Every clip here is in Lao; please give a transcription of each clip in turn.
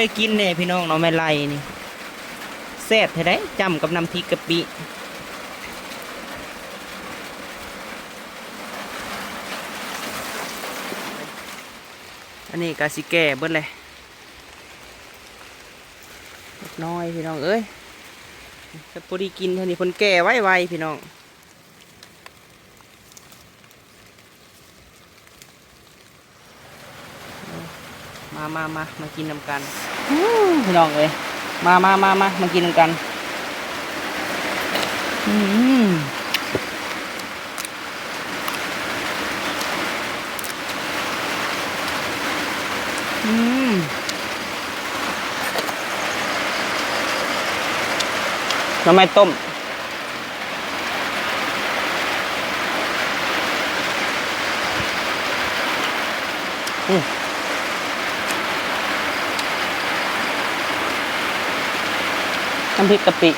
ໄດ້ກິນແດ່ພີ່ນ້ອງ ໜໍ່ໄມ້ໄລ່ນີ້ ແຊບແທ້ໃດ໋ ຈ້ຳກັບນ້ຳພລິກກະປິ. ອັນນີ້ກະຊິແກ່ເບິດແຫຼະ ເລັກນ້ອຍພີ່ນ້ອງເອີຍ ແຕ່ພໍດີກິນເທົ່ານີ້ ເພິ່ນແກ່ໄວໆ ພີ່ນ້ອງ. ມາ ມາ ມາ ມາກິນນຳກັນ ອື ພີ່ນ້ອງເອີຍ ມາ ມາ ມາ ມາ ມາກິນນຳກັນ ອື ອື ໜໍ່ໄມ້ຕົ້ມ. ອືມ ນ້ຳພລິກກະປິ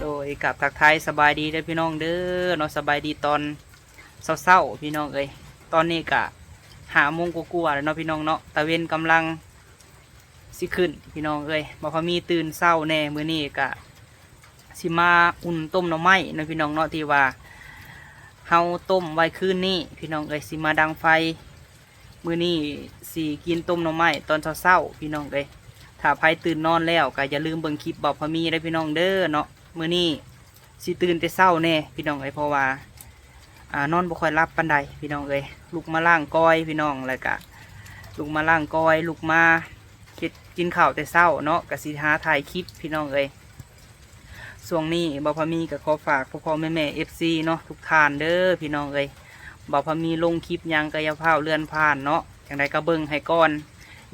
ໂດຍ ກາບທັກທາຍສະບາຍດີເດີພີ່ນ້ອງເດີເນາະ ສະບາຍດີຕອນ ເຊົ້າໆ ພີ່ນ້ອງເອີຍ ຕອນນີ້ກະຫ້າໂມງກວ່າໆ ແລ້ວເນາະ ພີ່ນ້ອງເນາະ ຕາເວັນກຳລັງຊິຂຶ້ນ ພີ່ນ້ອງເອີຍ ບ່າວພາມີຕື່ນເຊົ້າແດ່ ມື້ນີ້ກະຊິມາອຸ່ນຕົ້ມໜໍ່ໄມ້ເນາະ ພີ່ນ້ອງເນາະ ທີ່ວ່າເຮົາຕົ້ມໄວ້ຄືນນີ້ ພີ່ນ້ອງເອີຍ ຊິມາດັງໄຟ ມື້ນີ້ຊິກິນຕົ້ມໜໍ່ໄມ້ຕອນເຊົ້າໆ ພີ່ນ້ອງເອີຍ ຖ້າໃຜຕື່ນນອນແລ້ວກະຢ່າລືມເບິ່ງຄລິບບ່າວພາມີເດີ ພີ່ນ້ອງເດີເນາະ ມື້ນີ້ ຊິຕື່ນແຕ່ເຊົ້າແດ່ພີ່ນ້ອງເອີຍ ເພາະວ່າ ອ່າ ນອນບໍ່ຄ່ອຍຫຼັບປານໃດພີ່ນ້ອງເອີຍ ລຸກມາລ້າງກ້ອຍພີ່ນ້ອງ ແລ້ວກະລຸກມາລ້າງກ້ອຍ ລຸກມາເຮັດກິນເຂົ້າແຕ່ເຊົ້າເນາະ ກະຊິຫາຖ່າຍຄລິບພີ່ນ້ອງເອີຍ. ຊ່ວງນີ້ບ່າວພາມີກະຂໍຝາກພໍ່ໆແມ່ໆ ເອັຟຊີ ເນາະ ທຸກທ່ານເດີພີ່ນ້ອງເອີຍ ບ່າວພາມີລົງຄລິບຫຍັງກະຢ່າຟ້າວເລື່ອນຜ່ານເນາະ ຈັ່ງໃດກະເບິ່ງໃຫ້ກ່ອນ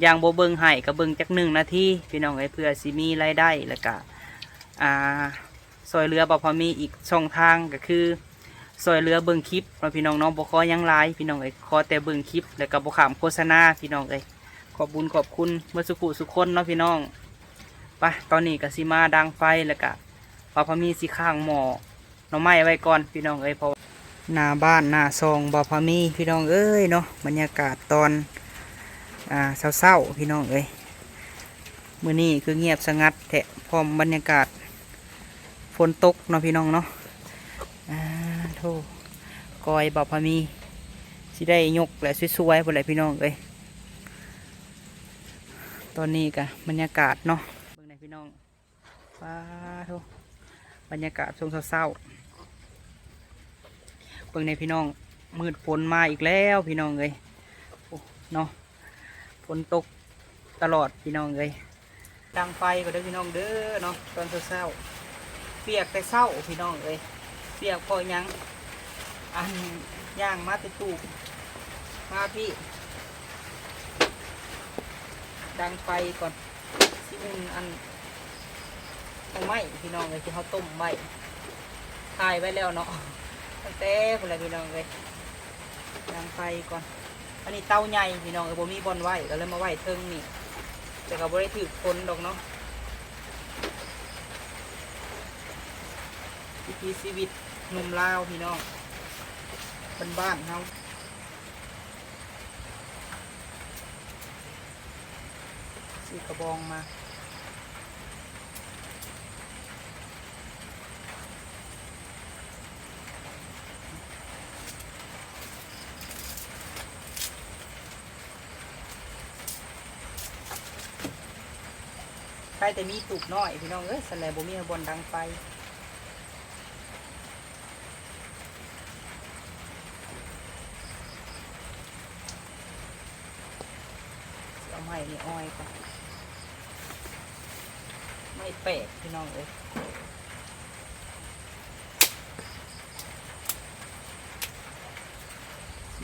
ຢ່າງບໍ່ເບິ່ງໃຫ້ກະເບິ່ງຈັກໜຶ່ງນາທີພີ່ນ້ອງເອີຍ ເພື່ອຊິມີລາຍໄດ້ ແລ້ວກະ ອ່າ ຊ່ອຍເຫຼືອບ່າວພາມີອີກຊ່ອງທາງກະຄື ຊ່ອຍເຫຼືອເບິ່ງຄລິບເນາະ ພີ່ນ້ອງເນາະ ບໍ່ຂໍຫຍັງຫຼາຍພີ່ນ້ອງເອີຍ ຂໍແຕ່ເບິ່ງຄລິບ ແລ້ວກະບໍ່ຂ້າມໂຄສະນາພີ່ນ້ອງເອີຍ ຂອບບຸນຂອບຄຸນເໝິດສຸຜູ້ສຸຄົນເນາະພີ່ນ້ອງ. ປະ ຕອນນີ້ກະຊິມາດັງໄຟ ແລ້ວກະບ່າວພາມີຊິຄ້າງໝໍ້ໜໍ່ໄມ້ໄວ້ກ່ອນພີ່ນ້ອງເອີຍ ເພາະວ່າ ໜ້າບ້ານໜ້າຊ່ອງບ່າວພາມີພີ່ນ້ອງເອີຍເນາະ ບັນຍາກາດຕອນ ອ່າ ເຊົ້າໆ ພີ່ນ້ອງເອີຍ ມື້ນີ້ຄືງຽບສະຫງັດແທ້ ພ້ອມບັນຍາກາດ ຝົນຕົກເນາະພີ່ນ້ອງເນາະ ອ່າ ໂທ້ ກ້ອຍບ່າວພາມີ ຊິໄດ້ຍົກແຫຼະ ສວຍໆ ພຸ້ນແຫຼະພີ່ນ້ອງເອີຍ. ຕອນນີ້ກະບັນຍາກາດເນາະ ເບິ່ງແດ່ພີ່ນ້ອງ ປາໂທ້ ບັນຍາກາດຊ່ວງເຊົ້າໆ ເບິ່ງແດ່ພີ່ນ້ອງ ມືດຝົນມາອີກແລ້ວພີ່ນ້ອງເອີຍ ໂອ້ ເນາະ ຝົນຕົກຕະຫຼອດພີ່ນ້ອງເອີຍ. ດັງໄຟກ່ອນເດີພີ່ນ້ອງເດີເນາະ ຕອນເຊົ້າໆ ປຽກແຕ່ເຊົ້າພີ່ນ້ອງເອີຍ ປຽກເພາະຫຍັງ ອັນ ຍ່າງມາແຕ່ຕູບ ມາພີ້ ດັງໄຟກ່ອນ ຊິອຸ່ນອັນ ໜໍ່ໄມ້ພີ່ນ້ອງເອີຍ ທີ່ເຮົາຕົ້ມໄວ້ ຖ່າຍໄວ້ແລ້ວເນາະ ຕັ້ງແຕ່ພຸ້ນແຫຼະພີ່ນ້ອງເອີຍ ດັງໄຟກ່ອນ. ອັນນີ້ເຕົາໃຫຍ່ພີ່ນ້ອງເອີຍ ບໍ່ມີບ່ອນໄວ້ ກະເລີຍມາໄວ້ເທິງນີ້ ແຕ່ກະບໍ່ໄດ້ຖືກຝົນດອກເນາະ. ວິຖີຊີວິດໜຸ່ມລາວພີ່ນ້ອງ ບ້ານໆເຮົາ. ຊື້ກະບອງມາ ໄດ້ແຕ່ມີຕູບນ້ອຍພີ່ນ້ອງເອີຍ ຊັ້ນແຫຼະ ບໍ່ມີບ່ອນດັງໄຟ. ຊິເອົາໄມ້ນີ້ອອຍກ່ອນ ໄມ້ແປກພີ່ນ້ອງເອີຍ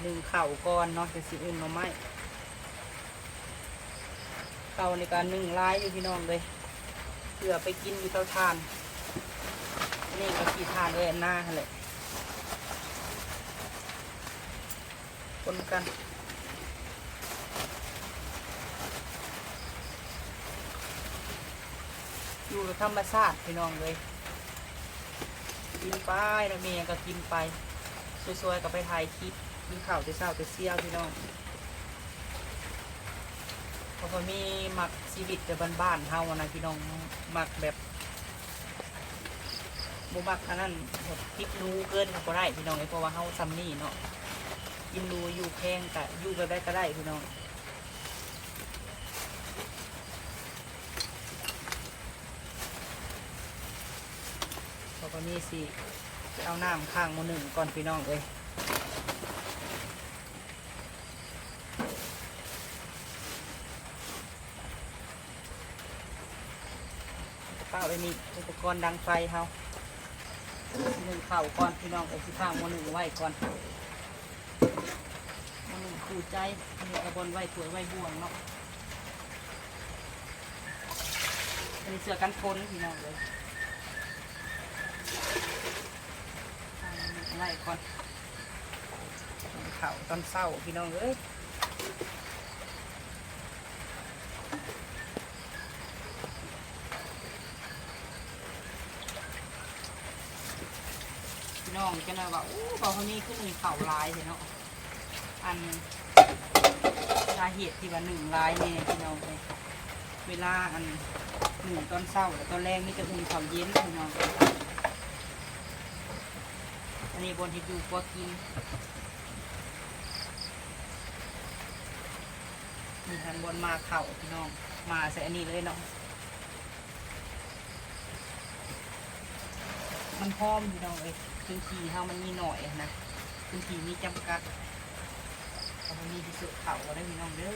ໜຶ້ງເຂົ້າກ່ອນເນາະ ຈັ່ງຊິອຸ່ນໜໍ່ໄມ້. ເຂົ້ານີ້ກະໜຶ້ງຫຼາຍຢູ່ພີ່ນ້ອງເອີຍ ເພື່ອໄປກິນຢູ່ເຕົາຖ່ານ ນີ້ກະຂີ້ຖ່ານເອື້ອຍອັນນາຫັ້ນແຫຼະ ຄົນກັນ ຢູ່ກັບທຳມະຊາດພີ່ນ້ອງເອີຍ. ກິນໄປ ແລ້ວມີຫຍັງກໍກິນໄປ ຊ່ວຍໆກັນໄປຖ່າຍຄລິບ ກິນເຂົ້າແຕ່ເຊົ້າແຕ່ຊຽວ ພີ່ນ້ອງ. ເພາະວ່າມີມັກຊີວິດແບບບ້ານໆເຮົາຫັ້ນນະ ພີ່ນ້ອງ, ມັກແບບ ບໍ່ມັກອັນນັ້ນ ແບບຕິດຫຼູເກີນກໍບໍ່ໄດ້ ພີ່ນ້ອງເອີຍ, ເພາະວ່າເຮົາສ່ຳນີ້ເນາະ ກິນຫຼູຢູ່ແພງ ກະຢູ່ແບບໃດກໍໄດ້ ພີ່ນ້ອງ. ເຮົາກໍມີຊິໄປເອົານ້ຳຄ້າງໝໍ້ໜຶ້ງກ່ອນ ພີ່ນ້ອງເອີຍ. ເອົາໄວ້ນີ້ ອຸປະກອນດັງໄຟເຮົາ ໜຶ້ງເຂົ້າກ່ອນ ພີ່ນ້ອງເອີຍ, ຊິຄ້າງໝໍ້ໜຶ້ງໄວ້ກ່ອນ. ໝໍ້ໜຶ້ງຄູ່ໃຈ ອັນນີ້ກໍບ່ອນໄວ້ຖ້ວຍໄວ້ບ່ວງເນາະ, ອັນນີ້ເສື້ອກັນຝົນ ພີ່ນ້ອງເອີຍ. ໄວ້ກ່ອນ ເຂົ້າຕອນເຊົ້າ ພີ່ນ້ອງເອີຍ. ພີ່ນ້ອງຈະໜ້ອຍວ່າ ໂອ້ ບ່າວພາມີຄືໜຶ້ງເຂົ້າຫຼາຍແທ້ເນາະ. ອັນ ສາເຫດທີ່ວ່າໜຶ້ງຫຼາຍແດ່ ພີ່ນ້ອງເອີຍ, ເວລາອັນໜຶ້ງຕອນເຊົ້າ ແລ້ວຕອນແລງມີແຕ່ອຸ່ນເຂົ້າເຢັນ ພີ່ນ້ອງເອີຍ. ອັນນີ້ບ່ອນເຮັດຢູ່ຄົວກິນ. ນີ້ຫັ້ນບ່ອນໝ່າເຂົ້າ ພີ່ນ້ອງ, ໝ່າໃສ່ອັນນີ້ເລີຍເນາະ. ມັນຫອມ ພີ່ນ້ອງເອີຍ, ພື້ນທີ່ເຮົາມັນມີໜ້ອຍນະ, ພື້ນທີ່ມີຈຳກັດ. ເຮົາມີທີ່ສຸດເຂົ້າເດີ ພີ່ນ້ອງເດີ.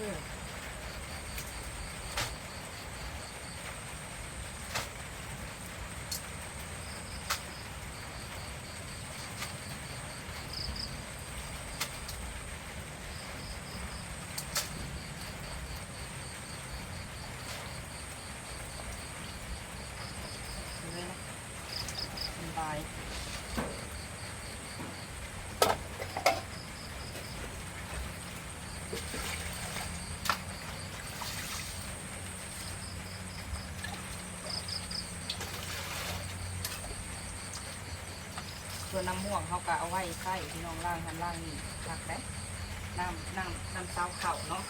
ເລີຍເນາະ ມັນບາຍ. ສ່ວນນ້ຳມ່ວງເຮົາກໍເອົາໄວ້ໃຊ້ ພີ່ນ້ອງ, ລ້າງຫັ້ນລ້າງນີ້ຄັກເດ້. ນ້ຳ ນ້ຳ ນ້ຳຊາວເຂົ້າເນາະ.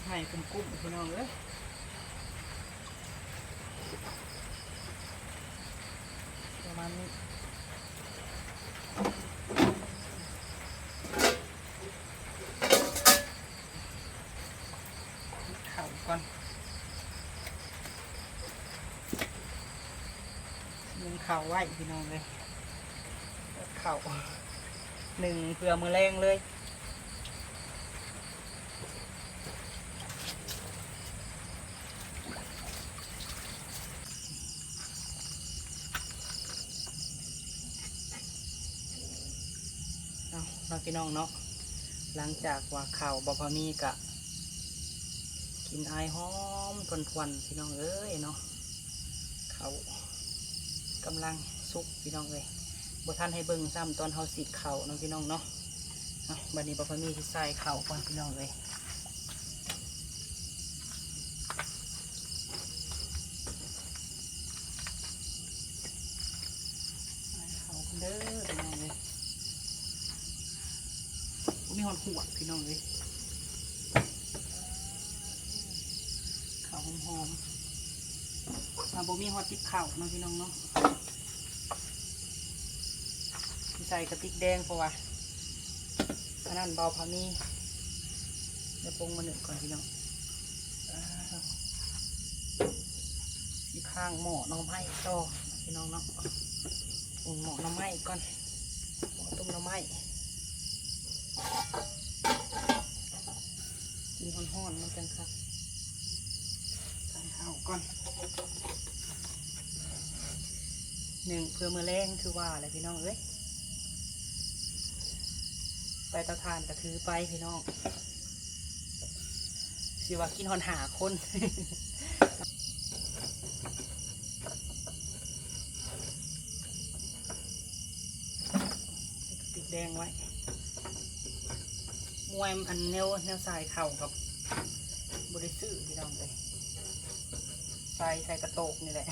ໃຫ້ກຸ້ມໆ ພີ່ນ້ອງເອີຍ. ປະມານນີ້ ເຂົ້າກ່ອນ ໜຶ້ງເຂົ້າໄວ້ ພີ່ນ້ອງເອີຍ, ເຂົ້າໜຶ້ງເພື່ອມື້ແລງເລີຍ. ເອົາເນາະ ພີ່ນ້ອງເນາະ, ຫຼັງຈາກວ່າເຂົ້າບ່າວພາມີກະກິ່ນອາຍຫອມທວນໆ ພີ່ນ້ອງເອີຍເນາະ. ເຂົ້າກຳລັງສຸກ ພີ່ນ້ອງເອີຍ, ບໍ່ທັນໃຫ້ເບິ່ງຊ້ຳຕອນເຮົາສີກເຂົ້າເນາະ ພີ່ນ້ອງເນາະ. ເອົາ ບັດນີ້ບ່າວພາມີຊິໃສ່ເຂົ້າກ່ອນ ພີ່ນ້ອງເອີຍ. ໃສ່ເຂົ້າກ່ອນເດີ ພີ່ນ້ອງເອີຍ. ບໍ່ມີຮອດຫວກ ພີ່ນ້ອງເອີຍ, ເຂົ້າຫອມໆ. ອ່າ ບໍ່ມີຮອດຕິບເຂົ້າເນາະ ພີ່ນ້ອງເນາະ. ໃສ່ກະຕິກແດງ ເພາະວ່າອັນນັ້ນບ່າວພາມີ. ດຽວປົງມາໜຶ້ງກ່ອນ ພີ່ນ້ອງ. ອ່າ ຊິຄ້າງໝໍ້ໜໍ່ໄມ້ຕໍ່ ພີ່ນ້ອງເນາະ. ປຸງໝໍ້ໜໍ່ໄມ້ກ່ອນ, ໝໍ້ຕົ້ມໜໍ່ໄມ້. ກິນຮ້ອນໆ ມັນຈັ່ງຄັກ. ໃສ່ເຂົ້າກ່ອນ ໜຶ້ງເພື່ອມື້ແລງ ຄືວ່າແຫຼະ ພີ່ນ້ອງເອີຍ. ໄປເຕົາຖ່ານກໍຖືໄປ ພີ່ນ້ອງ, ຊິວ່າກິນຮອດຫ້າຄົນ. ແດງໄວ້ ມວຍອັນແນວ ແນວສາຍເຂົ້າກັບ ບໍ່ໄດ້ຊື້ພີ່ນ້ອງເອີຍ ສາຍໃສ່ກະໂຕກນີ້ແຫຼະ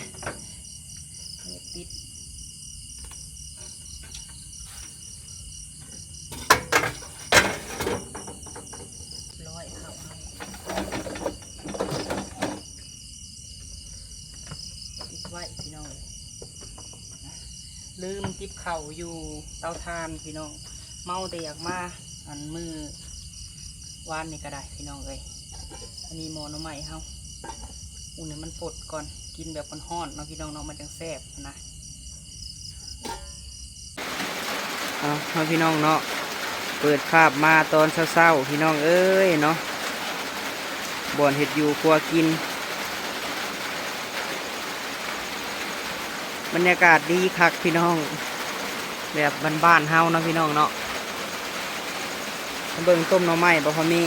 ນີ້ຕິດ ຮ້ອຍເຂົ້າເຮົາ ຕິດໄວ້ພີ່ນ້ອງເອີຍ ລືມຈິບເຂົ້າຢູ່ເຕົາຖ່ານພີ່ນ້ອງ ເມົາແຕ່ຢາກມາ ອັນມື້ວານນີ້ກໍໄດ້ພີ່ນ້ອງເອີຍ ອັນນີ້ໝໍ່ໜໍ່ໄມ້ເຮົາ ອຸ່ນໃຫ້ມັນຟົດກ່ອນ ກິນແບບຮ້ອນໆເນາະພີ່ນ້ອງເນາະ ມັນຈັ່ງແຊບນະ. ເອົາ ເຮົາພີ່ນ້ອງເນາະ ເປີດພາບມາຕອນເຊົ້າໆ ພີ່ນ້ອງເອີຍເນາະ ບ່ອນເຮັດຢູ່ຄົວກິນ ບັນຍາກາດດີຄັກພີ່ນ້ອງ ແບບບ້ານໆເຮົາເນາະພີ່ນ້ອງເນາະ ມາເບິ່ງຕົ້ມໜໍ່ໄມ້ບໍ່ພໍມີ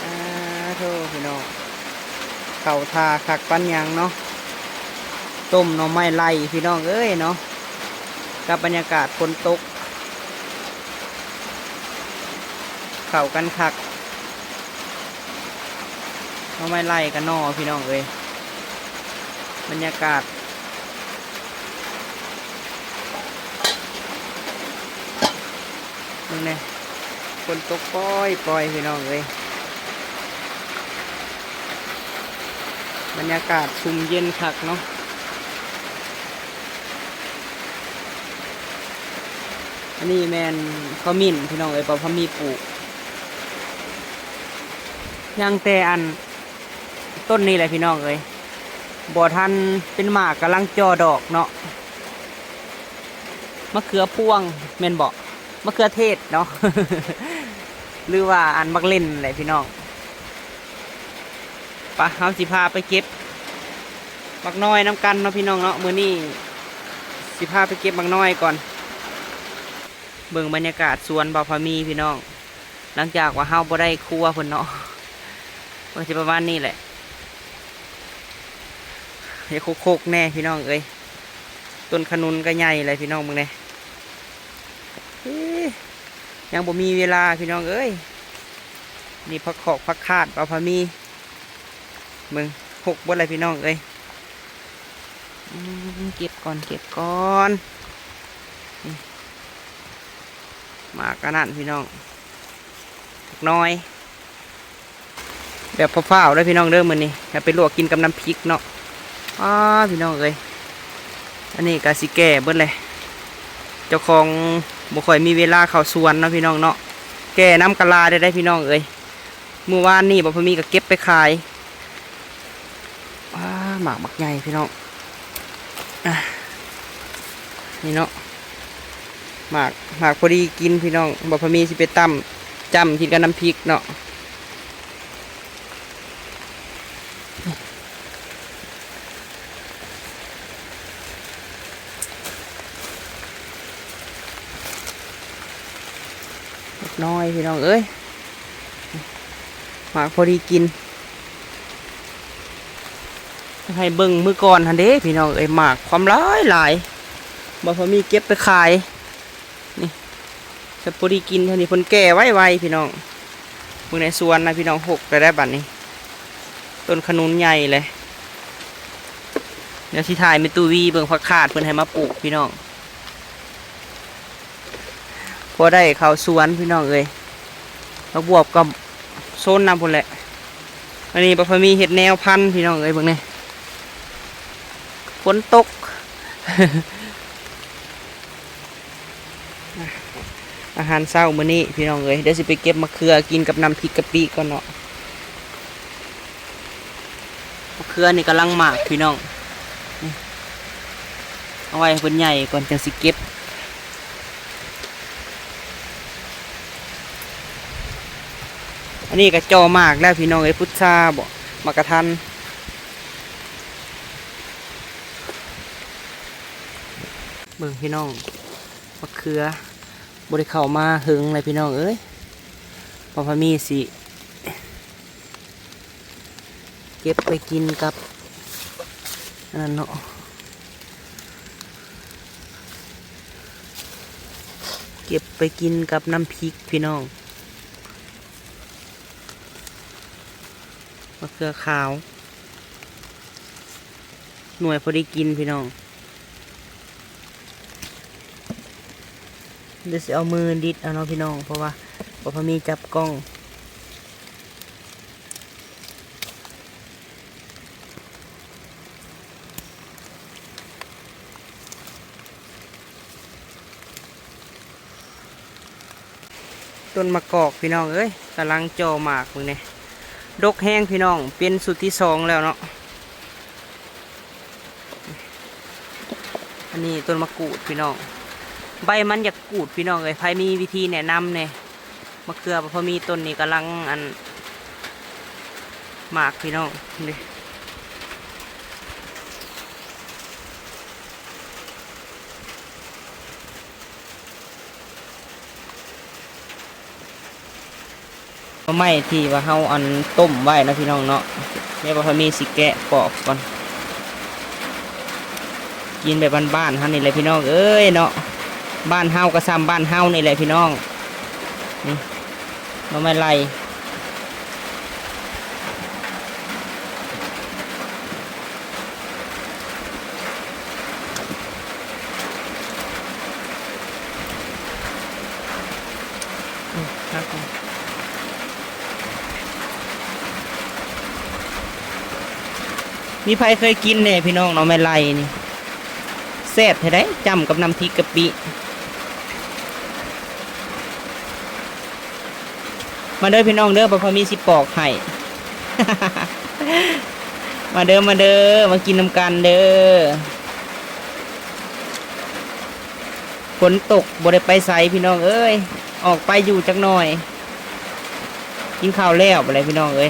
ອາໂທ້ພີ່ນ້ອງ ເຂົ້າທ່າຄັກປານຫຍັງເນາະ ຕົ້ມໜໍ່ໄມ້ໄລ່ພີ່ນ້ອງເອີຍເນາະ ກັບບັນຍາກາດຝົນຕົກ ເຂົ້າກັນຄັກ ໜໍ່ໄມ້ໄລ່ກັບໜໍ່ພີ່ນ້ອງເອີຍ ບັນຍາກາດ ເບິ່ງແດ່ ຝົນຕົກປ່ອຍໆ ພີ່ນ້ອງເອີຍ ບັນຍາກາດຊຸ່ມເຢັນຄັກເນາະ. ອັນນີ້ແມ່ນຂະໝິ່ນພີ່ນ້ອງເອີຍ ບ່າວພາມີປູກ ຍັງແຕ່ອັນຕົ້ນນີ້ແຫຼະພີ່ນ້ອງເອີຍ ບໍ່ທັນເປັນໝາກ ກຳລັງຈ່ອດອກເນາະ ມະເຂືອພວງແມ່ນບໍ່? ມະເຂືອເທດເນາະ ຫຼືວ່າອັນໝາກເລັ່ນແຫຼະພີ່ນ້ອງ. ປະ ເຮົາຊິພາໄປເກັບໝາກນ້ອຍນຳກັນເນາະພີ່ນ້ອງເນາະ ມື້ນີ້ຊິພາໄປເກັບໝາກນ້ອຍກ່ອນ. ເບິ່ງບັນຍາກາດສວນບ່າວພາມີພີ່ນ້ອງ ຫຼັງຈາກວ່າເຮົາບໍ່ໄດ້ຄົວເພິ່ນເນາະ ມັນຊິປະມານນີ້ແຫຼະ ເຮັດຄົກໆແດ່ພີ່ນ້ອງເອີຍ ຕົ້ນຂະໜຸນກໍໃຫຍ່ແຫຼະພີ່ນ້ອງ ເບິ່ງແດ່. ເອີ ຍັງບໍ່ມີເວລາພີ່ນ້ອງເອີຍ ນີ້ຜັກຂອກຜັກຄາດບ່າວພາມີ ເບິ່ງ ຫົກເບິດແລ້ວພີ່ນ້ອງເອີຍ ອືມ ເກັບກ່ອນ ເກັບກ່ອນ ນີ້ ໝາກອັນນັ້ນພີ່ນ້ອງ ໝາກນ້ອຍ. ແບບຟ້າວໆເດີພີ່ນ້ອງເດີ ມື້ນີ້ເອົາໄປລວກກິນກັບນ້ຳພິກເນາະ. ອ້າ ພີ່ນ້ອງເອີຍ ອັນນີ້ກໍຊິແກ່ເບິດແຫຼະ ເຈົ້າຂອງບໍ່ຄ່ອຍມີເວລາເຂົ້າສວນເນາະພີ່ນ້ອງເນາະ ແກ່ນຳກະລາໄດ້ໄດ໋ພີ່ນ້ອງເອີຍ. ມື້ວານນີ້ບ່າວພາມີກໍເກັບໄປຂາຍ. ອ້າ ໝາກບັກໃຫຍ່ພີ່ນ້ອງ ອ່າ ນີ້ເນາະ ໝາກ ໝາກພໍດີກິນພີ່ນ້ອງ ບ່າວພາມີຊິໄປຕຳຈ້ຳກິນກັບນ້ຳພິກເນາະ. ເລັກນ້ອຍພີ່ນ້ອງເອີຍ ໝາກພໍດີກິນ ໃຫ້ເບິ່ງມື້ກ່ອນຫັ້ນເດ້ພີ່ນ້ອງເອີຍ ໝາກຄວາມຫຼາຍໆ ບໍ່ພໍມີເກັບໄປຂາຍ ນີ້ ແຕ່ພໍດີກິນເທົ່ານີ້ ເພິ່ນແກ່ໄວໆພີ່ນ້ອງ. ເບິ່ງໃນສວນນະພີ່ນ້ອງ ຫົກແລ້ວໄດ໋ບັດນີ້ ຕົ້ນຂະໜຸນໃຫຍ່ເລີຍ. ດຽວຊິຖ່າຍແມ່ຕູ້ວີເບິ່ງຜັກຄາດເພິ່ນໃຫ້ມາປູກພີ່ນ້ອງ ພໍໄດ້ເຂົ້າສວນພີ່ນ້ອງເອີຍ. ຜັກບວບກໍໂຊນນຳພຸ້ນແຫຼະ. ອັນນີ້ບ່າວພາມີເຮັດແນວພັນພີ່ນ້ອງເອີຍ ເບິ່ງແດ່ ຝົນຕົກ. ອາຫານເຊົ້າມື້ນີ້ພີ່ນ້ອງເອີຍ ດຽວຊິໄປເກັບມະເຂືອກິນກັບນ້ຳພິກກະປິກ່ອນເນາະ. ມະເຂືອນີ້ກຳລັງໝາກພີ່ນ້ອງ ເອົາໄວ້ໃຫ້ເພິ່ນໃຫຍ່ກ່ອນຈັ່ງຊິເກັບ. ອັນນີ້ກໍຈ່ອໝາກແລ້ວພີ່ນ້ອງເອີຍ ພຸດຊາບໍ ໝາກກະທັນ. ເບິ່ງພີ່ນ້ອງ ມະເຂືອ ບໍ່ໄດ້ເຂົ້າມາເຫິງແລ້ວພີ່ນ້ອງເອີຍ. ພໍ່ພາມີຊິເກັບໄປກິນກັບອັນນັ້ນເນາະ. ເກັບໄປກິນກັບນ້ຳພິກພີ່ນ້ອງ. ມະເຂືອຂາວ ໜ່ວຍພໍດີກິນພີ່ນ້ອງ. ດຽວຊິເອົາມືດິດເອົາເນາະພີ່ນ້ອງ ເພາະວ່າບໍ່ພໍມີຈັບກ້ອງ. ຕົ້ນມະກອກພີ່ນ້ອງເອີຍ ກຳລັງຈ່ອໝາກເບິ່ງແດ່ ດົກແຮງພີ່ນ້ອງ ເປັນຊຸດທີສອງແລ້ວເນາະ. ອັນນີ້ຕົ້ນມະກູດພີ່ນ້ອງ ໃບມັນຢາກກູດພີ່ນ້ອງເອີຍ ໃຜມີວິທີແນະນຳແດ່? ມະເຂືອບໍ່ພໍມີ ຕົ້ນນີ້ກຳລັງອັນໝາກພີ່ນ້ອງເດ້. ໜໍ່ໄມ້ທີ່ວ່າເຮົາອັນຕົ້ມໄວ້ນະພີ່ນ້ອງເນາະ ແມ່ບໍ່ທັນມີ ຊິແກະປອກກ່ອນ ກິນແບບບ້ານໆເຮົານີ້ແຫຼະພີ່ນ້ອງເອີຍເນາະ. ບ້ານເຮົາກໍຊ່ຳບ້ານເຮົານີ້ແຫຼະພີ່ນ້ອງ. ນີ້ໜໍ່ໄມ້ໄລ່ ມີໃຜເຄີຍກິນແດ່ພີ່ນ້ອງ ໜໍ່ໄມ້ໄລ່ນີ້? ແຊບແທ້ໃດ໋ ຈ້ຳກັບນ້ຳພລິກກະປິ. ມາເດີພີ່ນ້ອງເດີ ບໍ່ພໍມີຊິປອກໃຫ້. ມາເດີ ມາເດີ ມາກິນນຳກັນເດີ. ຝົນຕົກບໍ່ໄດ້ໄປໃສພີ່ນ້ອງເອີຍ ອອກໄປຢູ່ຈັກໜ່ອຍ. ກິນເຂົ້າແລ້ວບັດນີ້ພີ່ນ້ອງເອີຍ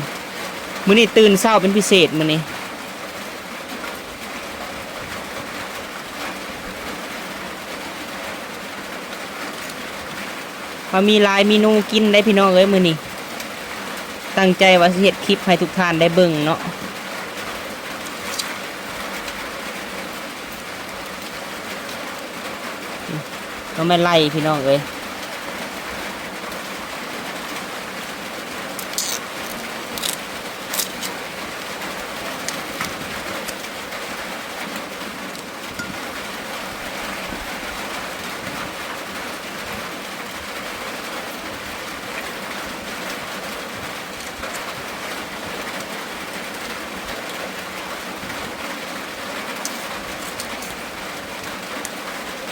ມື້ນີ້ຕື່ນເຊົ້າເປັນພິເສດມື້ນີ້. ເຮົາມີຫຼາຍເມນູກິນໄດ໋ພີ່ນ້ອງເອີຍມື້ນີ້ ຕັ້ງໃຈວ່າຊິເຮັດຄລິບໃຫ້ທຸກທ່ານໄດ້ເບິ່ງເນາະ. ໜໍ່ໄມ້ໄລ່ພີ່ນ້ອງເອີຍ.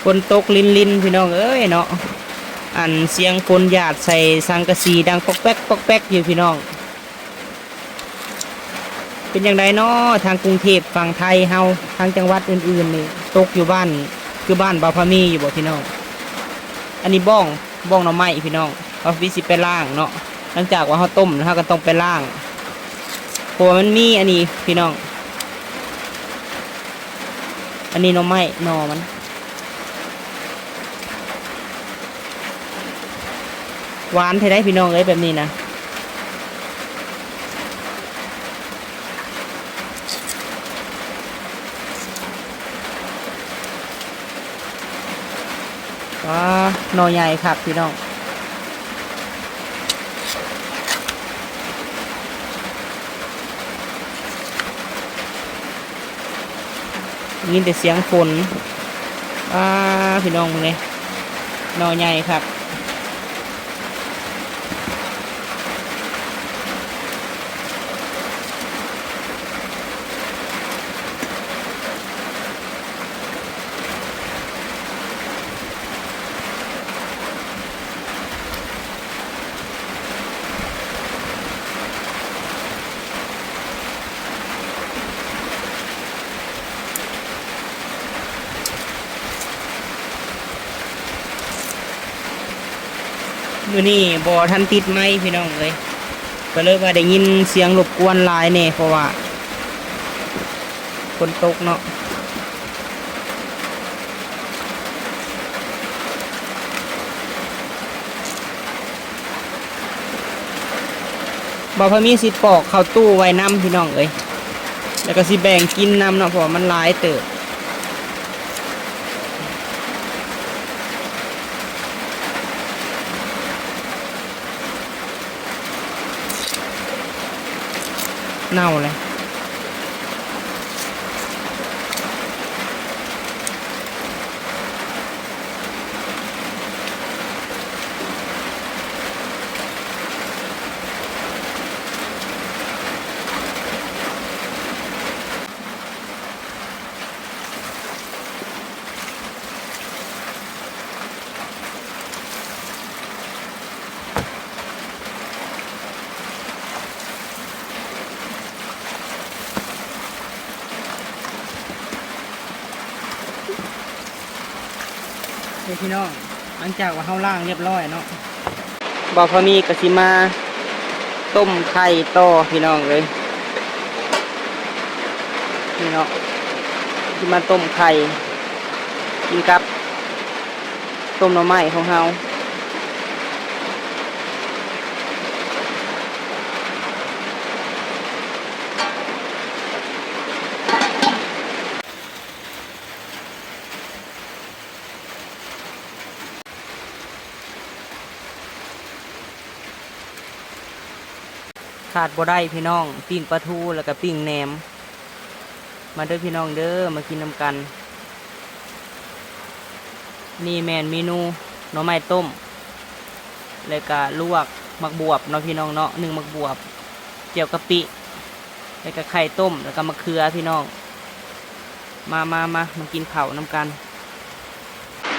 ຝົນຕົກລິນໆ ພີ່ນ້ອງເອີຍເນາະ ອັນສຽງຝົນຫຍາດໃສ່ສັງກະສີດັງປອກແປກ ປອກແປກຢູ່ພີ່ນ້ອງ. ເປັນຈັ່ງໃດເນາະ ທາງກຸງເທບຝັ່ງໄທເຮົາ ທາງຈັງຫວັດອື່ນໆນີ້ ຕົກຢູ່ບ້ານ ຄືບ້ານບ່າວພາມີຢູ່ບໍ່ພີ່ນ້ອງ? ອັນນີ້ບ້ອງ ບ້ອງໜໍ່ໄມ້ພີ່ນ້ອງ ບ່າວພາມີຊິໄປລ້າງເນາະ. ຫຼັງຈາກວ່າເຮົາຕົ້ມແລ້ວ ເຮົາກໍຕ້ອງໄປລ້າງ ເພາະວ່າມັນມີອັນນີ້ພີ່ນ້ອງ ອັນນີ້ໜໍ່ໄມ້ ໜໍ່ມັນ. ຫວານແທ້ໃດ໋ພີ່ນ້ອງເອີຍ ແບບນີ້ນະ. ວ້າ ໜໍ່ໃຫຍ່ຄັກພີ່ນ້ອງ. ໄດ້ຍິນແຕ່ສຽງຝົນ. ອ້າ ພີ່ນ້ອງເບິ່ງເດ້ ໜໍ່ໃຫຍ່ຄັກ. ມື້ນີ້ບໍ່ທັນຕິດໄມພີ່ນ້ອງເອີຍ ກໍເລີຍວ່າໄດ້ຍິນສຽງລົບກວນຫຼາຍແດ່ ເພາະວ່າຝົນຕົກເນາະ. ບ່າວພາມີຊິປອກເຂົ້າຕູ້ໄວ້ນຳພີ່ນ້ອງເອີຍ ແລ້ວກໍຊິແບ່ງກິນນຳເນາະ ເພາະວ່າມັນຫຼາຍເຕີບ. ເນົ່າແລ້ວ. ເດີພີ່ນ້ອງ, ຫຼັງຈາກວ່າເຮົາລ້າງຮຽບຮ້ອຍເນາະ, ບ່າວພາມີກໍຊິມາຕົ້ມໄຂ່ຕໍ່ພີ່ນ້ອງເອີຍ. ນີ້ເນາະ, ຊິມາຕົ້ມໄຂ່ກິນກັບຕົ້ມໜໍ່ໄມ້ຂອງເຮົາ. ຂາດບໍ່ໄດ້ພີ່ນ້ອງ, ປີ້ງປາທູ ແລ້ວກະປີ້ງແໜມ. ມາເດີພີ່ນ້ອງເດີ, ມາກິນນຳກັນ. ນີ້ແມ່ນເມນູໜໍ່ໄມ້ຕົ້ມ ແລ້ວກະລວກໝາກບວບເນາະພີ່ນ້ອງເນາະ, ໜຶ້ງໝາກບວບ, ແຈ່ວກະປິ ແລ້ວກະໄຂ່ຕົ້ມ ແລ້ວກະມະເຂືອພີ່ນ້ອງ. ມາ ມາ ມາ ມາກິນເຂົ້ານຳກັນ.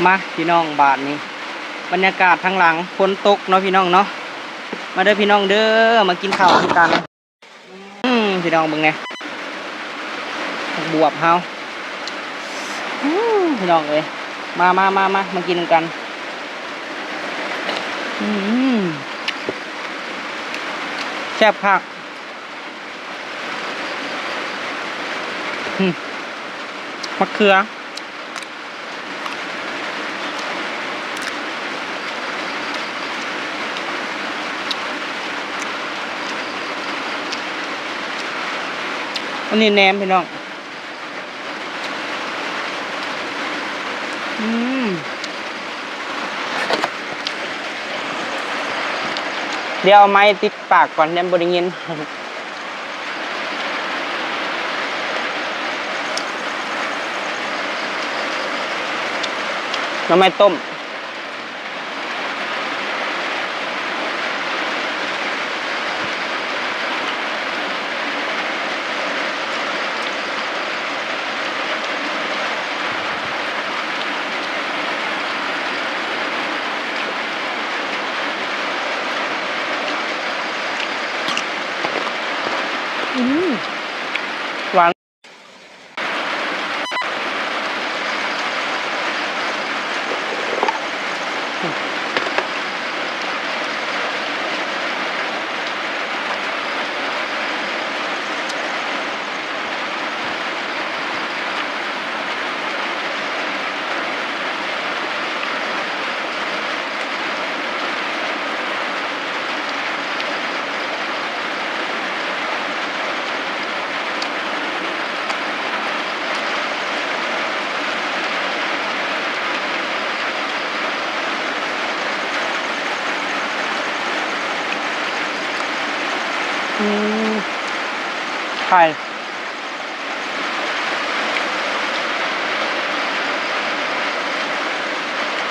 ມາພີ່ນ້ອງ, ບາດນີ້ບັນຍາກາດທາງຫຼັງຝົນຕົກເນາະພີ່ນ້ອງເນາະ. ມາເດີພີ່ນ້ອງເດີ, ມາກິນເຂົ້ານຳກັນ. ອືມ ພີ່ນ້ອງເບິ່ງແດ່ ໝາກບວບເຮົາ. ອືມ ພີ່ນ້ອງເອີຍ, ມາ ມາ ມາ ມາ ມາກິນນຳກັນ. ອືມ ແຊບຄັກ. ອືມ ໝາກເຂືອ. ອັນນີ້ແໜມພີ່ນ້ອງ. ອືມ ດຽວເອົາໄມຕິດປາກກ່ອນ ຍັງບໍ່ໄດ້ຍິນ. ໜໍ່ໄມ້ຕົ້ມ. ອືມ ຫວານ. ອືມ ໄຂ່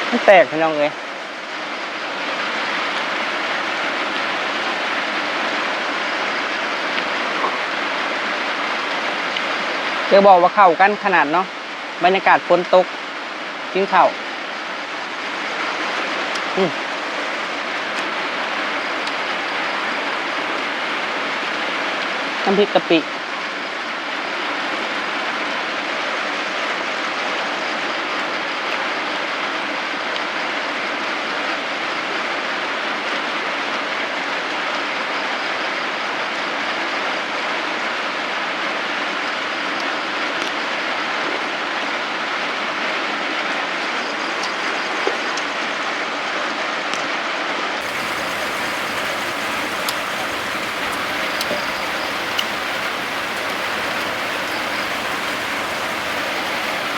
ມັນແຕກ ພີ່ນ້ອງເອີຍ. ຈະບອກວ່າເຂົ້າກັນຂະໜາດເນາະ, ບັນຍາກາດຝົນຕົກ ກິນເຂົ້າ. ອືມ ນ້ຳພລິກກະປິ.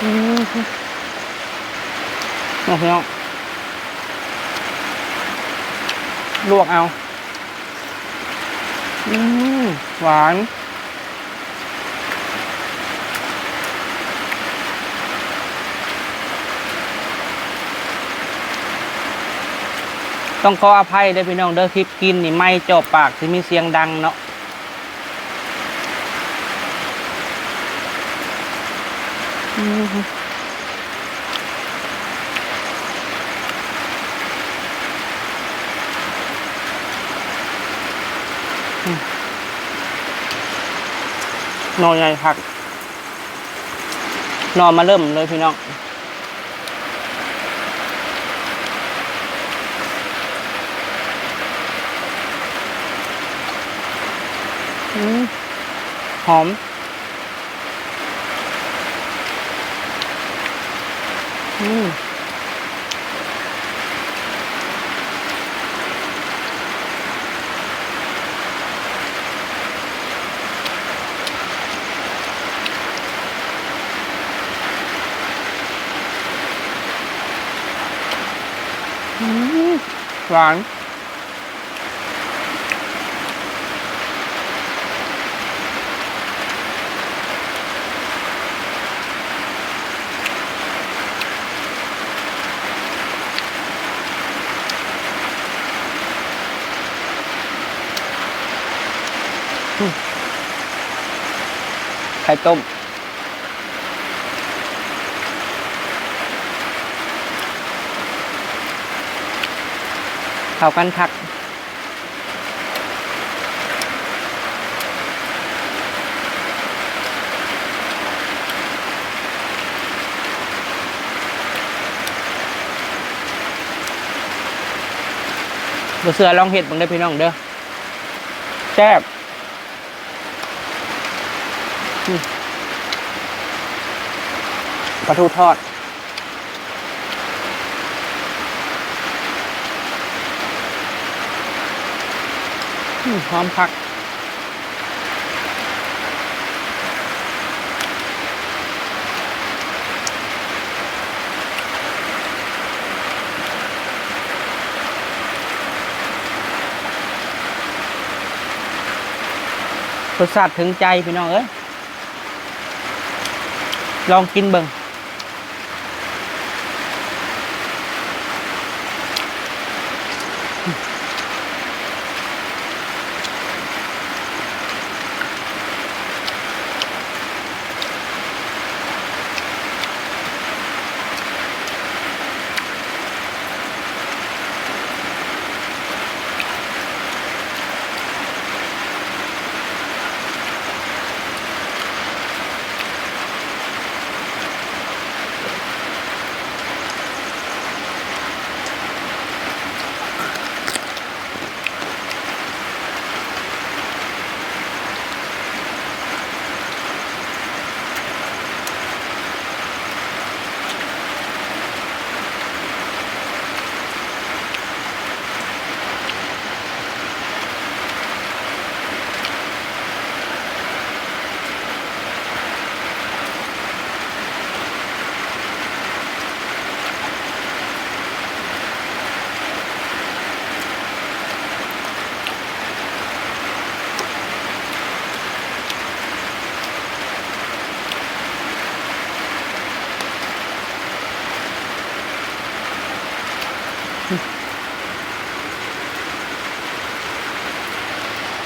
ອືມ ເອົາ ພີ່ນ້ອງ ລວກເອົາ. ອືມ ຫວານ. ຕ້ອງຂໍອະໄພເດີພີ່ນ້ອງເດີ ຄລິບກິນນີ້ໄມເຈາະປາກ ຊິມີສຽງດັງເນາະ. ໜໍ່ໃຫຍ່ຄັກ ໜໍ່ມາເລີ່ມເລີຍພີ່ນ້ອງ. ອືມ ຫອມ. ອືມ ອືມ ຫວານ. ໄຂ່ຕົ້ມ ເຂົ້າກັນຄັກ. ບໍ່ເຊື່ອລອງເຮັດເບິ່ງເດີພີ່ນ້ອງເດີ ແຊບ. ອືມ ປາທູທອດ ອືມ ຫອມຄັກ. ລົດຊາດເຖິງໃຈພີ່ນ້ອງເອີຍ ລອງກິນເບິ່ງ.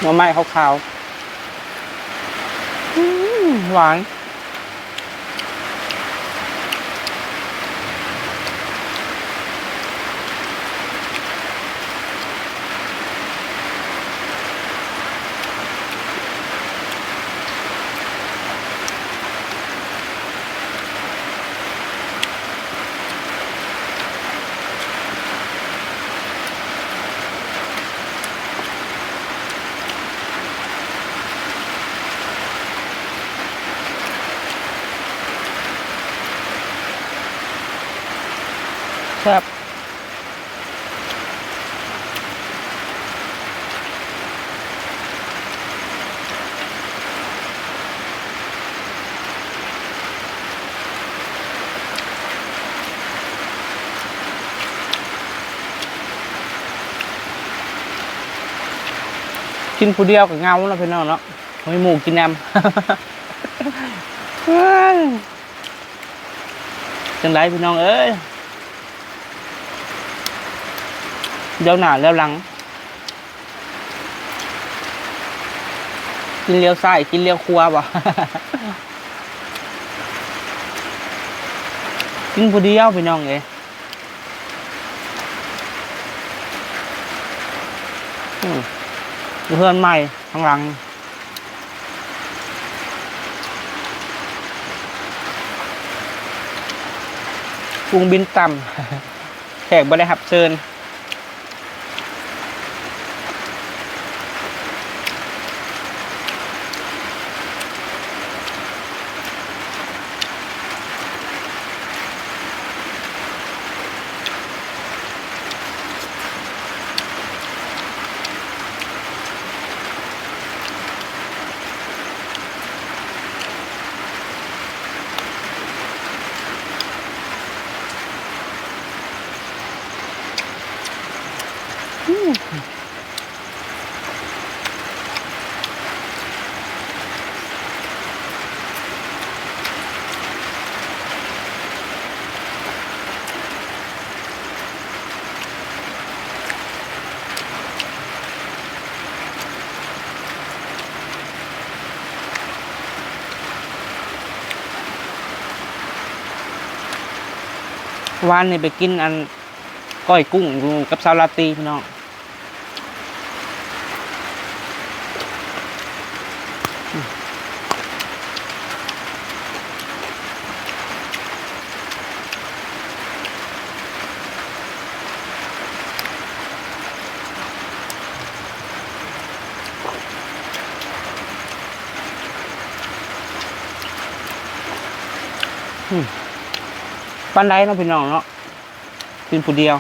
ໜໍ່ໄມ້ຂາວໆ ອືມ ຫວານ. ແຊບ. ກິນຜູ້ດຽວກໍເຫງົາເນາະ ພີ່ນ້ອງເນາະ, ບໍ່ມີໝູ່ກິນນຳ. ຈັ່ງໃດພີ່ນ້ອງເອີຍ? ລ້ຽວໜ້າລ້ຽວຫຼັງ ກິນລ້ຽວຊ້າຍ ກິນລ້ຽວຂວາບໍ? ກິນຜູ້ດຽວ ພີ່ນ້ອງເອີຍ. ອືມ ຢູ່ເຮືອນໃໝ່ທາງຫຼັງ ຝູງບິນຕ່ຳ ແຂກບໍ່ໄດ້ຮັບເຊີນ. ວານນີ້ໄປກິນອັນ ກ້ອຍກຸ້ງຢູ່ກັບສາວລາຕີ ພີ່ນ້ອງ. ປານໃດເນາະ ພີ່ນ້ອງເນາະ. ກິນຜູ້ດຽວ.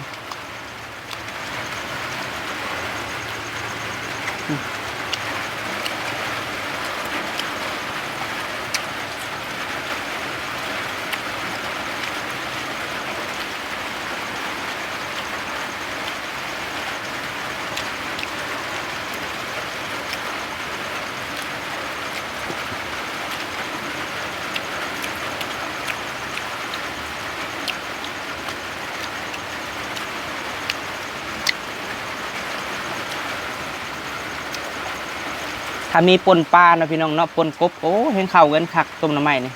ຖ້າມີປົ່ນປາເນາະ ພີ່ນ້ອງເນາະ, ປົ່ນກົບ ໂອ້ ແຮ່ງເຂົ້າກັນຄັກ ຕົ້ມໜໍ່ໄມ້ນີ້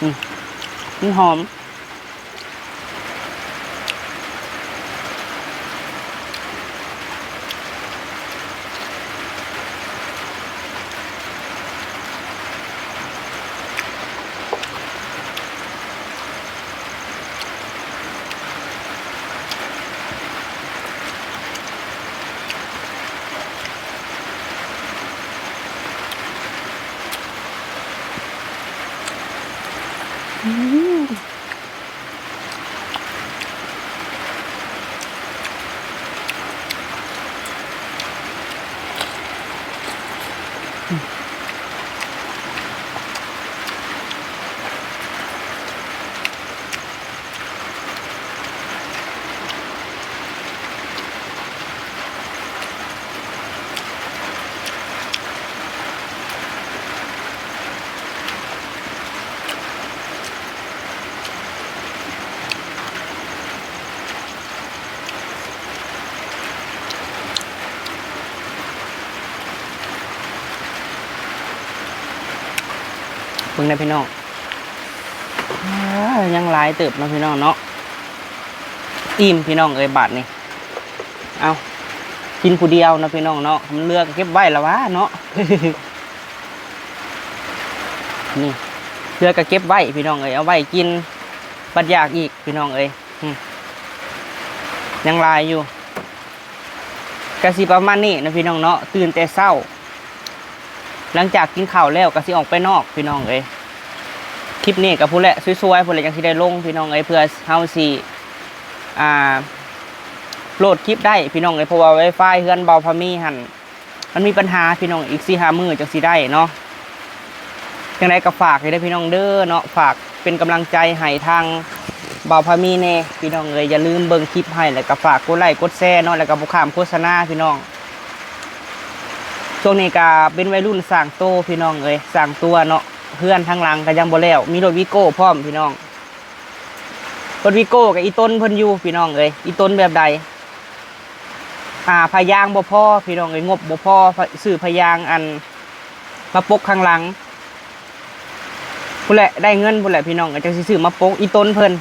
ອືມ ມັນຫອມ. ເບິ່ງແດ່ພີ່ນ້ອງ ອາ ຍັງຫຼາຍເຕີບເນາະພີ່ນ້ອງເນາະ. ອີ່ມພີ່ນ້ອງເອີຍ ບາດນີ້ ເອົ້າ ກິນຜູ້ດຽວເນາະພີ່ນ້ອງເນາະ, ມັນເຫຼືອກໍເກັບໄວ້ລະຫວາເນາະ. ນີ້ ເຫຼືອກໍເກັບໄວ້ພີ່ນ້ອງເອີຍ ເອົາໄວ້ກິນ ບັດຢາກອີກພີ່ນ້ອງເອີຍ. ອືມ ຍັງຫຼາຍຢູ່ ກະຊິປະມານນີ້ເນາະພີ່ນ້ອງເນາະ. ຕື່ນແຕ່ເຊົ້າ ຫຼັງຈາກກິນເຂົ້າແລ້ວກະຊິອອກໄປນອກພີ່ນ້ອງເອີຍ. ຄລິບນີ້ກະພຸ້ນແຫຼະ ສວຍໆ ພຸ້ນແຫຼະ ຈັ່ງຊິໄດ້ລົງພີ່ນ້ອງເອີຍ ເພື່ອເຮົາຊິ ອ່າ ໂຫຼດຄລິບໄດ້ພີ່ນ້ອງເອີຍ ເພາະວ່າໄວຟາຍເຮືອນບ່າວພາມີຫັ້ນ ມັນມີປັນຫາພີ່ນ້ອງ ອີກສີ່ຫ້າມື້ຈັ່ງຊິໄດ້ເນາະ. ຈັ່ງໃດກໍຝາກໃຫ້ເດີພີ່ນ້ອງເດີເນາະ ຝາກເປັນກຳລັງໃຈໃຫ້ທາງບ່າວພາມີແດ່ພີ່ນ້ອງເອີຍ. ຢ່າລືມເບິ່ງຄລິບໃຫ້ ແລ້ວກໍຝາກກົດໄລ້ກົດແຊເນາະ ແລ້ວກໍບໍ່ຂ້າມໂຄສະນາພີ່ນ້ອງ. ຊ່ວງນີ້ກໍເປັນໄວລຸ້ນສ້າງໂຕພີ່ນ້ອງເອີຍ ສ້າງຕົວເນາະ. ເຮືອນທາງຫຼັງກໍຍັງບໍ່ແລ້ວ ມີລົດວີໂກ້ພ້ອມພີ່ນ້ອງ. ລົດວີໂກ້ກັບອີຕົນເພິ່ນຢູ່ພີ່ນ້ອງເອີຍ. ອີຕົນແບບໃດ? ອ່າ ຜ້າຢາງບໍ່ພໍພີ່ນ້ອງເອີຍ ງົບບໍ່ພໍ ຊື້ຜ້າຢາງອັນມາປົກຂ້າງຫຼັງ ພຸ້ນແຫຼະ ໄດ້ເງິນພຸ້ນແຫຼະພີ່ນ້ອງ ກໍຈັ່ງຊິຊື້ມາປົກອີ່ຕົນເພິ່ນ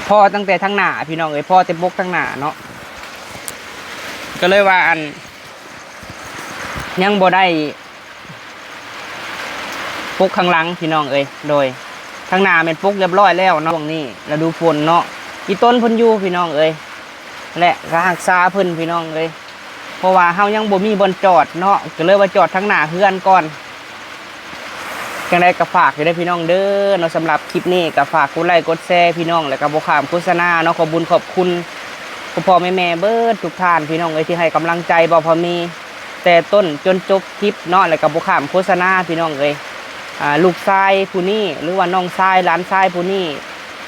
ພໍຕັ້ງແຕ່ທາງໜ້າພີ່ນ້ອງເອີຍ ພໍແຕ່ປົກທາງໜ້າເນາະ ກໍເລີຍວ່າອັນ ຍັງບໍ່ໄດ້ປົກຂ້າງຫຼັງພີ່ນ້ອງເອີຍ ໂດຍ ທາງໜ້າແມ່ນປົກຮຽບຮ້ອຍແລ້ວເນາະ ຊ່ວງນີ້ລະດູຝົນເນາະ ອີ່ຕົນເພິ່ນຢູ່ພີ່ນ້ອງເອີຍ ແລະ ກໍຮັກສາເພິ່ນພີ່ນ້ອງເອີຍ ເພາະວ່າເຮົາຍັງບໍ່ມີບ່ອນຈອດເນາະ ກໍເລີຍວ່າຈອດທາງໜ້າເຮືອນກ່ອນ ຈັ່ງໃດກໍຝາກຢູ່ເດີພີ່ນ້ອງເດີເນາະ ສຳລັບຄລິບນີ້ກໍຝາກກົດໄລກົດແຊພີ່ນ້ອງ ແລ້ວກໍບໍ່ຂ້າມໂຄສະນາເນາະ ຂອບບຸນຂອບຄຸນພໍ່ໆແມ່ໆເບິດທຸກທ່ານພີ່ນ້ອງເອີຍ ທີ່ໃຫ້ກຳລັງໃຈບ່າວພາມີ ແຕ່ຕົ້ນຈົນຈົບຄລິບເນາະ ແລ້ວກໍບໍ່ຂ້າມໂຄສະນາພີ່ນ້ອງເອີຍ ອ່າ ລູກຊາຍຜູ້ນີ້ ຫຼືວ່ານ້ອງຊາຍຫຼານຊາຍຜູ້ນີ້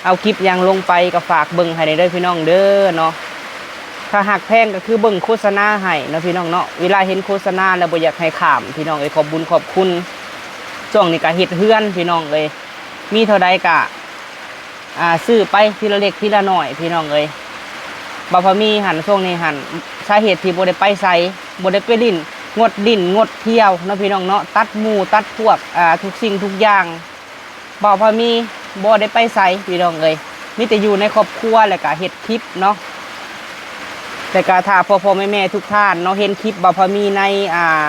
ເອົາຄລິບຫຍັງລົງໄປກໍຝາກເບິ່ງໃຫ້ແດ່ເດີພີ່ນ້ອງເດີເນາະ ຖ້າຮັກແພງກໍຄືເບິ່ງໂຄສະນາໃຫ້ເນາະພີ່ນ້ອງເນາະ ເວລາເຫັນໂຄສະນາແລ້ວບໍ່ຢາກໃຫ້ຂ້າມພີ່ນ້ອງເອີຍ ຂອບບຸນຂອບຄຸນ ຊ່ວງນີ້ກໍເຮັດເຮືອນພີ່ນ້ອງເອີຍ ມີເທົ່າໃດກະ ອ່າ ຊື້ໄປທີລະເລັກທີລະນ້ອຍພີ່ນ້ອງເອີຍ ບ່າວພາມີຫັ້ນ ຊ່ວງນີ້ຫັ້ນ ສາເຫດທີ່ບໍ່ໄດ້ໄປໃສ ບໍ່ໄດ້ໄປຫຼິ້ນ ງົດຫຼິ້ນງົດທ່ຽວເນາະພີ່ນ້ອງເນາະ ຕັດໝູ່ຕັດພວກ ອ່າ ທຸກສິ່ງທຸກຢ່າງ ບ່າວພາມີບໍ່ໄດ້ໄປໃສພີ່ນ້ອງເອີຍ ມີແຕ່ຢູ່ໃນຄອບຄົວ ແລ້ວກະເຮັດຄລິບເນາະ ແລ້ວກະຖ້າພໍ່ໆແມ່ໆທຸກທ່ານເນາະ ເຫັນຄລິບບ່າວພາມີໃນ ອ່າ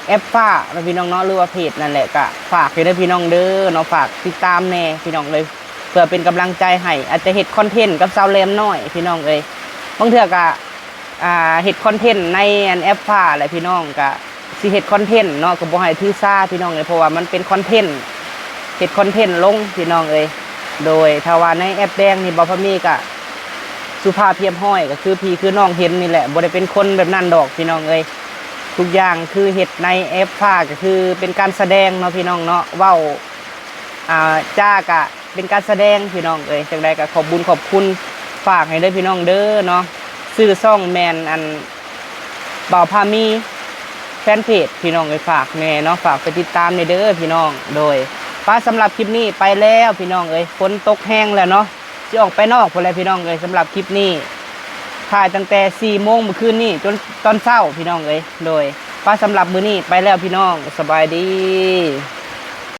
ແອັບຟ້າເນາະພີ່ນ້ອງເນາະ ຫຼືວ່າເພຈນັ້ນແຫຼະ ກະຝາກຢູ່ເດີພີ່ນ້ອງເດີເນາະ ຝາກຕິດຕາມແດ່ພີ່ນ້ອງເອີຍ ເພື່ອເປັນກຳລັງໃຈໃຫ້ ອາດຈະເຮັດຄອນເທັນກັບສາວແຫຼມນ້ອຍພີ່ນ້ອງເອີຍ ບາງເທື່ອກະ ອ່າ ເຮັດຄອນເທັນໃນອັນແອັບຟ້າແຫຼະພີ່ນ້ອງ ກະຊິເຮັດຄອນເທັນເນາະ ກໍບໍ່ໃຫ້ຖືສາພີ່ນ້ອງເອີຍ ເພາະວ່າມັນເປັນຄອນເທັນ ເຮັດຄອນເທັນລົງພີ່ນ້ອງເອີຍ ໂດຍ ຖ້າວ່າໃນແອັບແດງນີ້ ບ່າວພາມີກະສຸພາບຮຽບຮ້ອຍ ກໍຄືພີ່ຄືນ້ອງເຫັນນີ້ແຫຼະ ບໍ່ໄດ້ເປັນຄົນແບບນັ້ນດອກພີ່ນ້ອງເອີຍ ທຸກຢ່າງຄືເຮັດໃນແອັບຟ້າ ກໍຄືເປັນການສະແດງເນາະພີ່ນ້ອງເນາະ ເວົ້າ ອ່າ ຈາກະ ເປັນການສະແດງພີ່ນ້ອງເອີຍ ຈັ່ງໃດກໍຂອບບຸນຂອບຄຸນ ຝາກໃຫ້ເດີພີ່ນ້ອງເດີເນາະ ຊື່ຊ່ອງແມ່ນອັນ ບ່າວພາມີ ແຟນເພຈພີ່ນ້ອງເອີຍ ຝາກແດ່ເນາະ ຝາກໄປຕິດຕາມແດ່ເດີພີ່ນ້ອງ ໂດຍ ປະ ສຳລັບຄລິບນີ້ໄປແລ້ວພີ່ນ້ອງເອີຍ ຝົນຕົກແຮງແລ້ວເນາະ ຊິອອກໄປນອກພຸ້ນແຫຼະພີ່ນ້ອງເອີຍ ສຳລັບຄລິບນີ້ ຖ່າຍຕັ້ງແຕ່ສີ່ໂມງມື້ຄືນນີ້ ຈົນຕອນເຊົ້າພີ່ນ້ອງເອີຍ ໂດຍ ປະ ສຳລັບມື້ນີ້ໄປແລ້ວພີ່ນ້ອງ ສະບາຍດີ.